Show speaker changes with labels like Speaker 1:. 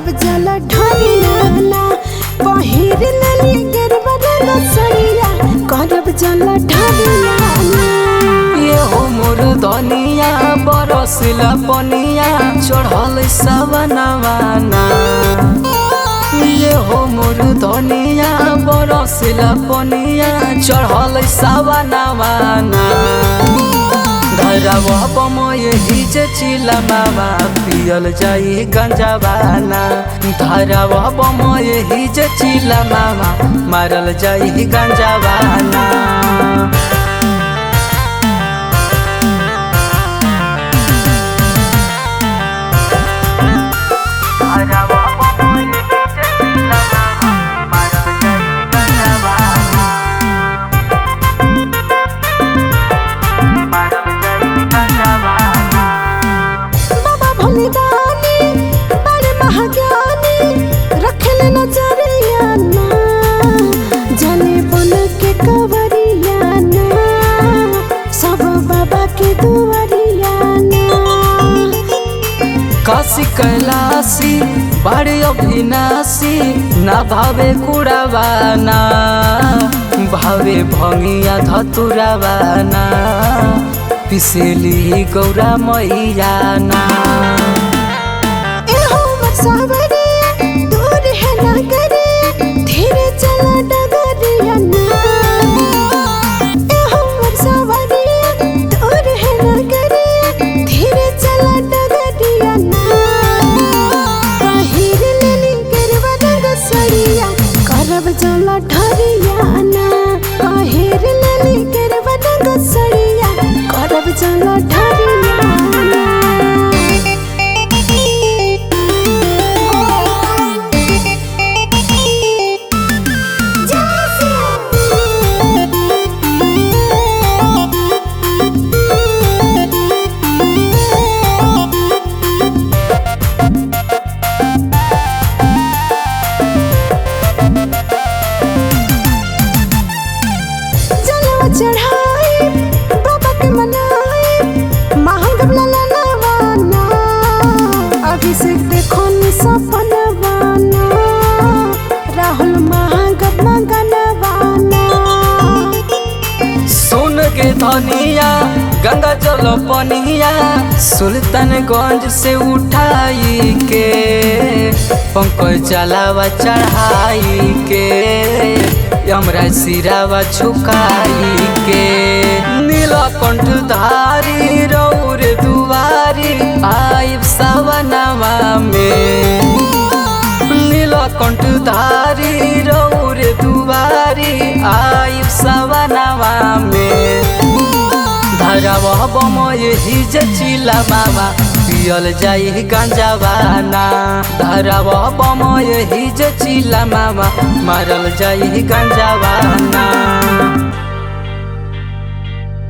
Speaker 1: करब जल ढरियाना। पहिर लेली गेरुआ रंग सड़िया करब जल ढरियाना।
Speaker 2: ये हो मोर धनिया बरसला पनिया चढ़ल सवनवाना। ये हो मोर धनिया बरसला पनिया चढ़ल सवनवाना। धरवा बम यही जे चिला मामा पियल जाई गंजावाना। धरवा बम यही जे चिला मामा मारल जाई गंजावाना। काशी कैलाशी बड़े अविनाशी ना भावे कुड़ावाना भावे भंगिया धतुरावाना पिसेली गौरा मैया ना।
Speaker 1: दूर है नगरिया धीरे चला डगरिया ना। दूर है नगरिया धीरे चला डगरिया ना। पहिर लेली गेरुआ रंग सड़िया करब जल ढरिया ना। पहिर लेली गेरुआ रंग सड़िया करब जल ढरिया ना। चढ़ाए बाबा के मनाए महंग ललनवाना। अभिषेक देखो सपनवाना राहुल महंग मंगनवाना।
Speaker 2: सुन के धनिया गंगा जल पनिया सुल्तानगंज से उठाई के पंकज जलावा चढ़ाई के हमरा सिरावा झुकाई के। नीलकंठ धारी रौर दुआरी आइब सवनवा में। नीलकंठ धारी रौर दुआरी आइब सवनवा में। धरवा बम यही जे चिला मामा पियल जाई गंजावाना। धरवा बम यही जे चिला मामा मारल जाई गंजावाना।